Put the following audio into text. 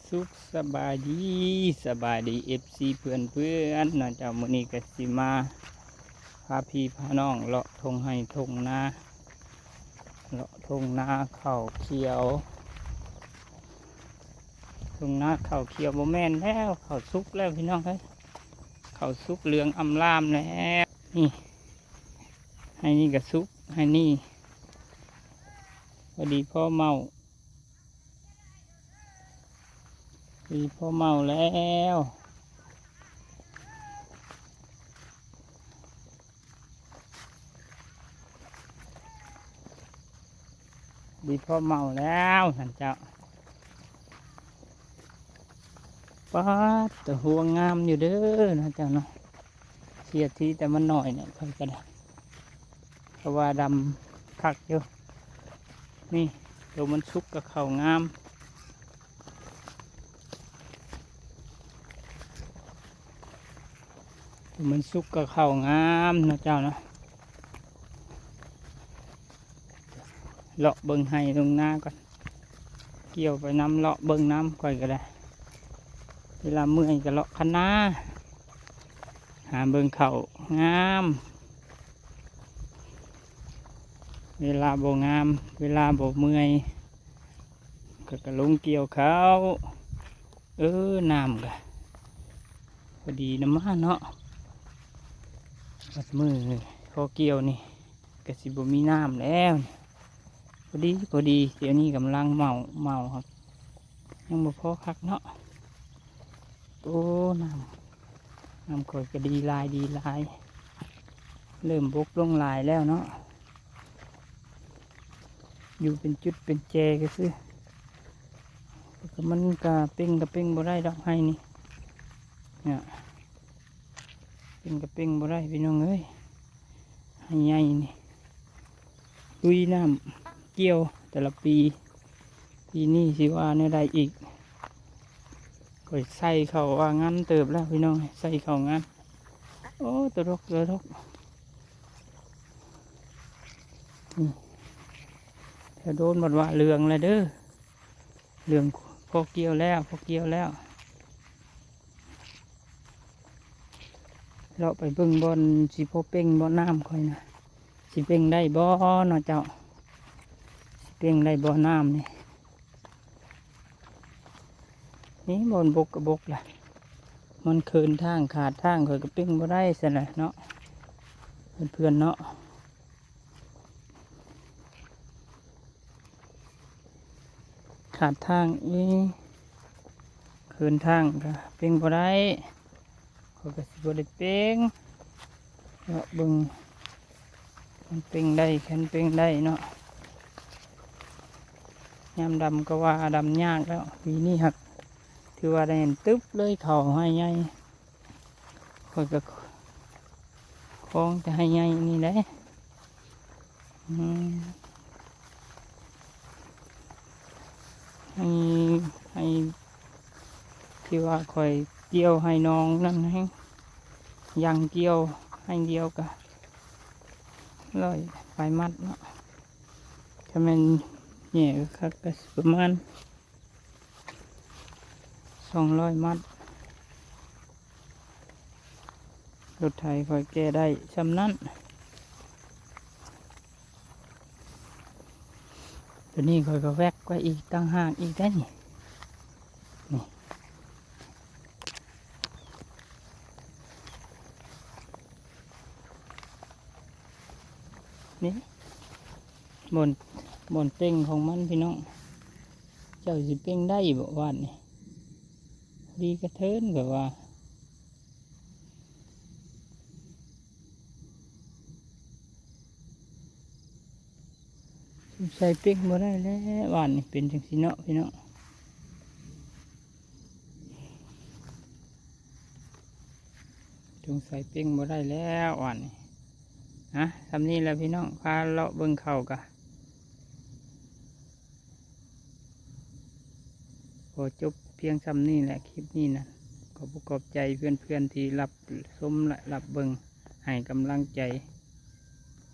ສຸກສະບາຍດີ ສະບາຍດີ ເອັຟຊີ ເພື່ອນໆ ເນາະເຈົ້າ. ມື້ນີ້ກໍຊິມາພາພີ່ພານ້ອງເລາະທົ່ງໄຮ່ທົ່ງນາ ເລາະທົ່ງນາເຂົ້າຂຽວ ທົ່ງນາເຂົ້າຂຽວ ບໍ່ແມ່ນແລ້ວ ເຂົ້າສຸກແລ້ວພີ່ນ້ອງເອີຍ ເຂົ້າສຸກເຫຼືອງອຳລາມແລ້ວ. ນີ້ ໄຮ່ນີ້ກໍສຸກ ໄຮ່ນີ້ພໍດີພໍເມົາ ພໍດີພໍເມົາແລ້ວ ພໍດີພໍເມົາແລ້ວຫັ້ນເຈົ້າ. ປາດ ຕາຮວງງາມຢູ່ເດີນະເຈົ້າເນາະ ເສຍທີແຕ່ມັນໜ້ອຍນີ້ຂ້ອຍກໍໄດ້ ເພາະວ່າດຳຄັກຢູ່. ນີ້ ໂຕມັນສຸກກໍເຂົ້າງາມ ໂຕມັນສຸກກໍເຂົ້າງາມເນາະເຈົ້າເນາະ. ເລາະເບິ່ງໄຮ່ເບິ່ງນາກ່ອນ ກ່ຽວໄປນຳ ເລາະເບິ່ງນຳຂ້ອຍກໍໄດ້ ເວລາເມື່ອຍກໍເລາະຄັນນາ ຫາເບິ່ງເຂົ້າງາມ ເວລາບໍ່ງາມ ເວລາບໍ່ເມື່ອຍ ກໍ ກໍລົງກ່ຽວເຂົ້າ. ເອີ ນ້ຳກໍພໍດີນຳມາເນາະ ບັດມື້ພໍກ່ຽວນີ້ ກໍຊິບໍ່ມີນ້ຳແລ້ວ. ພໍດີ ພໍດີ ດຽວນີ້ກຳລັງເມົາ ເມົາ ຍັງບໍ່ພໍຄັກເນາະ. ໂອ້ ນ້ຳ ນ້ຳຂ້ອຍກໍດີຫຼາຍ ດີຫຼາຍ ເລີ່ມບົກລົງຫຼາຍແລ້ວເນາະ ຢູ່ເປັນຈຸດເປັນແຈກໍຊື່ ກໍມັນກໍເປັ່ງ ກໍເປັ່ງບໍ່ໄດ້ດອກໄຮ່ນີ້ ເປັງກະເປັ່ງບໍ່ໄດ້ພີ່ນ້ອງເອີຍ ໄຮ່ໃຫຍ່ນີ້ ລຸຍນ້ຳກ່ຽວແຕ່ລະປີ ປີນີ້ຊິວ່າແນວໃດອີກ. ຂ້ອຍໃສ່ເຂົ້າວ່າງານເຕີບແລ້ວພີ່ນ້ອງ ໃສ່ເຂົ້າງານ ໂອ້ ໂຕດົກ ໂຕດົກ ອືມ ແຖວໂດນບັດວ່າເຫຼືອງແລ້ວເດີ ເຫຼືອງ ພໍກ່ຽວແລ້ວ ພໍກ່ຽວແລ້ວ. ເລາະໄປເບິ່ງບ່ອນຊິພໍເປັ່ງບໍ່ ນ້ຳຂ້ອຍນະ ຊິເປັ່ງໄດ້ບໍ່ເນາະເຈົ້າ ຊິເປັ່ງໄດ້ບໍ່ນ້ຳນີ້. ນີ້ບ່ອນບົກກໍບົກລະ ມັນເຂີນທາງ ຂາດທາງ ຂ້ອຍກໍເປັ່ງບໍ່ໄດ້ຊັ້ນແຫຼະເນາະ ເພື່ອນໆ ເນາະ. ຂາດທາງອີກ ເຂີນທາງກໍເປັ່ງບໍ່ໄດ້ ຂ້ອຍກໍຊິບໍ່ໄດ້ເປັ່ງ ເລາະເບິ່ງ ມັນເປັ່ງໄດ້ ຄັນເປັ່ງໄດ້ເນາະ. ຍາມດຳກໍວ່າດຳຍາກແລ້ວ ປີນີ້ຮັກຖືວ່າໄດ້ອັນຕຶບເລີຍ ເຂົ້າໄຮ່ໃຫຍ່ ຂ້ອຍກໍຄອງແຕ່ໄຮ່ໃຫຍ່ນີ້ແຫຼະ ອືມ ໄຮ່ ໄຮ່ທີ່ວ່າຂ້ອຍກ່ຽວໄຮ່ໜອງນັ້ນແຮງ ຢ່າງກ່ຽວໄຮ່ດຽວກະຮ້ອຍປາຍມັດເນາະ ຖ້າແມ່ນແຍ່ຄັກກະປະມານ ສອງຮ້ອຍມັດ ລົດໄຖຂ້ອຍແກ່ໄດ້ຊ່ຳນັ້ນ. ໂຕນີ້ຂ້ອຍກໍແວັກໄວ້ອີກຕ່າງຫາກອີກໄດ໋ນີ້ ນີ້ ນີ້ ບ່ອນ ບ່ອນເປັ່ງຂອງມັນພີ່ນ້ອງ. ເຈົ້າຊິເປັ່ງໄດ້ບໍ່ຫວ່ານນີ້? ພໍດີກະເທີນ ຂ້ອຍວ່າ ສົງໄສເປັ່ງບໍ່ໄດ້ແລ້ວ ຫວ່ານນີ້ເປັນຈັ່ງຊີ້ເນາະພີ່ນ້ອງ. ສົງໄສເປັ່ງບໍ່ໄດ້ແລ້ວຫວ່ານນີ້. ອະ ຊ່ຳນີ້ແຫຼະພີ່ນ້ອງ ພາເລາະເບິ່ງເຂົ້າກະ ຂໍຈົບພຽງຊ່ຳນີ້ແຫຼະ ຄລິບນີ້ນະ. ຂອບອົກຂອບໃຈເພື່ອນໆທີ່ຮັບຊົມ ແລະ ຮັບເບິ່ງ ໃຫ້ກຳລັງໃຈ